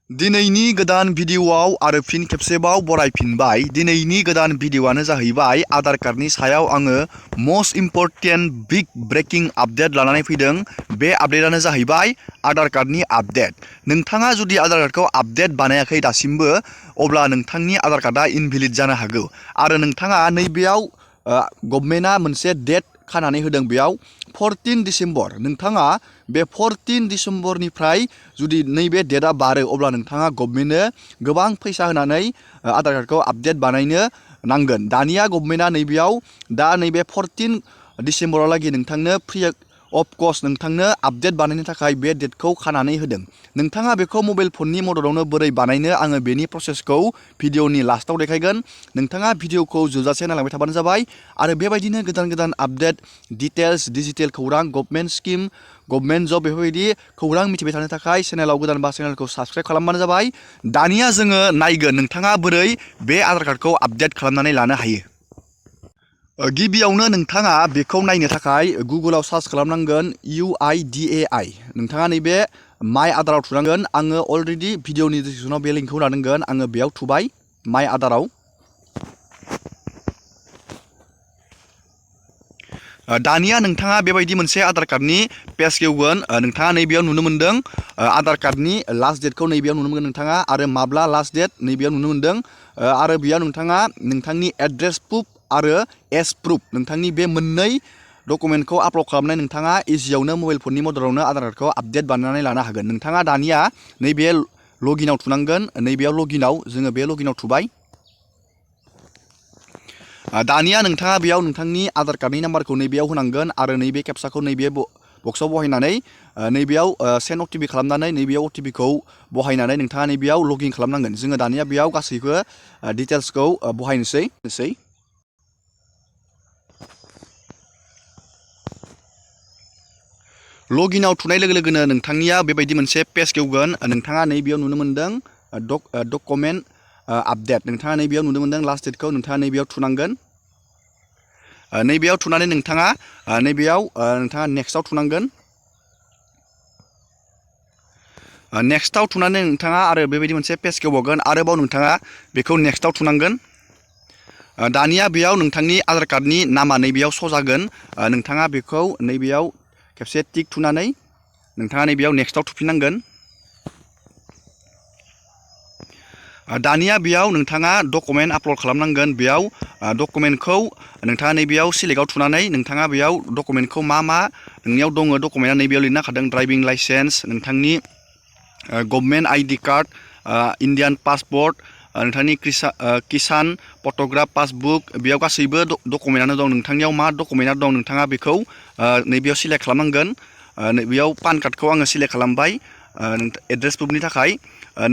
दिनैनि गोदान भिडिअआव आरो फिन खेबसेबाव बरायफिनबाय। दिनैनि गोदान भिडिअआनो जाहैबाय आधार कार्डनि सायाव आङो most important big breaking update लानानै फैदों। बे आपडेटआनो जाहैबाय आधार कार्डनि आपडेट। नोंथाङा जुदि आधार कार्डखौ आपडेट बानायाखै दासिमबो, अब्ला नोंथांनि आधार कार्डआ इनभेलिड जानो हागौ आरो नोंथाङा नैबेयाव गभर्नमेन्टआ मोनसे डेट खानानै होदों, बेयाव 14 डिसेम्बर। नोंथाङा बे 14 डिसेम्बरनिफ्राय जुदि नैबे डेटआ बारो, अब्ला नोंथाङा गभर्नमेन्टनो गोबां फैसा होनानै आधार कार्डखौ आपडेट बानायनो नांगोन। दानिया गभर्नमेन्टआ नैबेयाव दा नैबे 14 डिसेम्बरावलागै नोंथांनो फ्रि अफ कस्ट नोंथांनो आपडेट बानायनो थाखाय बे डेटखौ खानानै होदों। नोंथाङा बेखौ मबाइल फननि मददावनो बोरै बानायनो, आङो बेनि प्रसेसखौ भिडिअनि लास्टआव देखायगोन। नोंथाङा भिडिअखौ जोबजासे नायलांबाय थाबानो जाबाय आरो बेबायदिनो गोदान गोदान आपडेट, डिटेल्स, डिजिटेल खौरां, गभर्नमेन्ट स्किम, गभर्नमेन्ट जब, बेफोरबायदि खौरां मिथिबाय थानो थाखाय चेनेलाव गोदानबा चेनेलखौ साबस्क्राइब खालामबानो जाबाय। दानिया जोङो नायगोन नोंथाङा बोरै बे आधार कार्डखौ आपडेट खालामनानै लानो हायो। गिबियावनो नोंथाङा बेखौ नायनो थाखाय गुगोलाव सार्च खालामनांगोन UIDAI। नोंथाङा नैबे माइ आधाराव थुनांगोन। आङो अलरेडि भिडिअनि डिसक्रिपसनाव बे लिंकखौ लानांगोन, आङो बेयाव थुबाय माइ आधाराव। दानिया नोंथाङा बेबायदि मोनसे आधार कार्डनि पेज खेवगोन। नोंथाङा नैबेयाव नुनो मोन्दों आधार कार्डनि लास्ट डेटखौ नैबेयाव नुनो मोनगोन नोंथाङा, आरो माब्ला लास्ट डेट नैबेयाव नुनो मोन्दों। आरो बेयाव नोंथाङा नोंथांनि एड्रेस प्रुफ आरो एज प्रुफ, नोंथांनि बे मोननै डकुमेन्टखौ आपल'ड खालामनाय नोंथाङा इजियावनो मबाइल फननि मददावनो आधार कार्डखौ आपडेट बानायनानै लानो हागोन। नोंथाङा दानिया नैबे लगिनाव थुनांगोन। नैबेयाव लगिनाव जोङो बे लगिनाव थुबाय। दानिया नोंथाङा बेयाव नोंथांनि आधार कार्डनि नाम्बारखौ नैबेयाव होनांगोन आरो नैबे केपसाखौ नैबे बक्सआव बहायनानै नैबेयाव सेन्ड OTP खालामनानै नैबेयाव OTPखौ बहायनानै नोंथाङा नैबेयाव लगइन खालामनांगोन। जोङो दानिया बेयाव गासैबो डिटेल्सखौ बहायनोसै। लगिनाव थुनाय लोगो लोगोनो नोंथांनिया बेबायदि मोनसे पेज खेवगोन। नोंथाङा नैबेयाव नुनो मोन्दों डकुमेन्ट आपडेट। नोंथाङा नैबेयाव नुनो मोन्दों लास्ट डेटखौ, नोंथाङा नैबेयाव थुनांगोन। नैबेयाव थुनानै नोंथाङा नेक्स्टआव थुनांगोन। नेक्स्टआव थुनानै नोंथाङा आरो बेबायदि मोनसे पेज खेवबावगोन। आरोबाव नोंथाङा बेखौ नेक्स्टआव थुनांगोन। दानिया बेयाव नोंथांनि आधार कार्डनि नामा नैबेयाव श' जागोन। नोंथाङा बेखौ नैबेयाव खेबसे टिक थुनानै नोंथाङा नैबेयाव नेक्स्टआव थुफिननांगोन। दानिया बेयाव नोंथाङा डकुमेन्ट आपल'ड खालामनांगोन। बेयाव डकुमेन्टखौ नोंथाङा नैबेयाव सिलेक्टआव थुनानै नोंथाङा बेयाव डकुमेन्टखौ मा नोंनियाव दङ, डकुमेन्टआ नैबेयाव लिरना होखादों ड्राइभिं लाइसेन्स, नोंथांनि government ID card, Indian passport, नोंथांनि किसान फट'ग्राफ पासबुक, बेयाव गासैबो डकुमेन्टआनो दं। नोंथांनियाव मा डकुमेन्टआ दं नोंथाङा बेखौ नैबेयाव सिलेक्ट खालामनांगोन। नैबेयाव पान कार्डखौ आङो सिलेक्ट खालामबाय एड्रेस प्रुफनि थाखाय।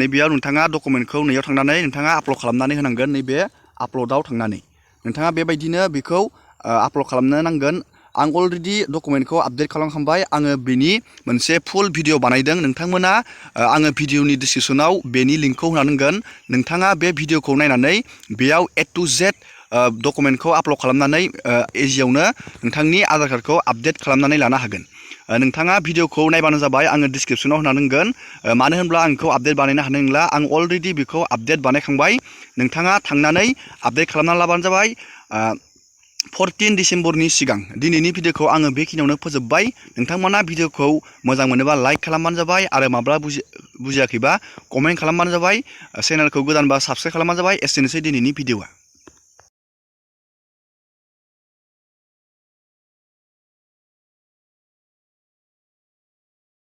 नैबेयाव नोंथाङा डकुमेन्टखौ नैयाव थांनानै नोंथाङा आपल'ड खालामनानै होनांगोन। नैबे आपल'डआव थांनानै नोंथाङा बेबायदिनो बेखौ आपल'ड खालामनो नांगोन। आं अलरेडि डकुमेन्टखौ आपडेट खालामखांबाय। आङो बेनि मोनसे फुल भिडिअ बानायदों। नोंथांमोना आङो भिडिअनि डिसक्रिपसनाव बेनि लिंकखौ होनांगोन। नोंथाङा बे भिडिअखौ नायनानै बेयाव A to Z डकुमेन्टखौ आपल'ड खालामनानै इजियावनो नोंथांनि आधार कार्डखौ आपडेट खालामनानै लानो हागोन। नोंथाङा भिडिअखौ नायबानो जाबाय। आङो डिसक्रिपसनाव होनांगोन, मानो होनब्ला आं बेखौ आपडेट बानायनो हानाय नंला। आं अलरेडि बेखौ आपडेट बानायखांबाय। नोंथाङा थांनानै आपडेट खालामना लाबानो जाबाय 14 डिसेम्बरनि सिगां। दिनैनि भिडिअखौ आङो बेखिनियावनो फोजोबबाय। नोंथांमोना भिडिअखौ मोजां मोनोबा लाइक खालामबानो जाबाय आरो माब्ला बुजियाखैबा कमेन्ट खालामबानो जाबाय। चेनेलखौ गोदानबा साबस्क्राइब खालामबानो जाबाय। एसेनोसै दिनैनि भिडिअआ।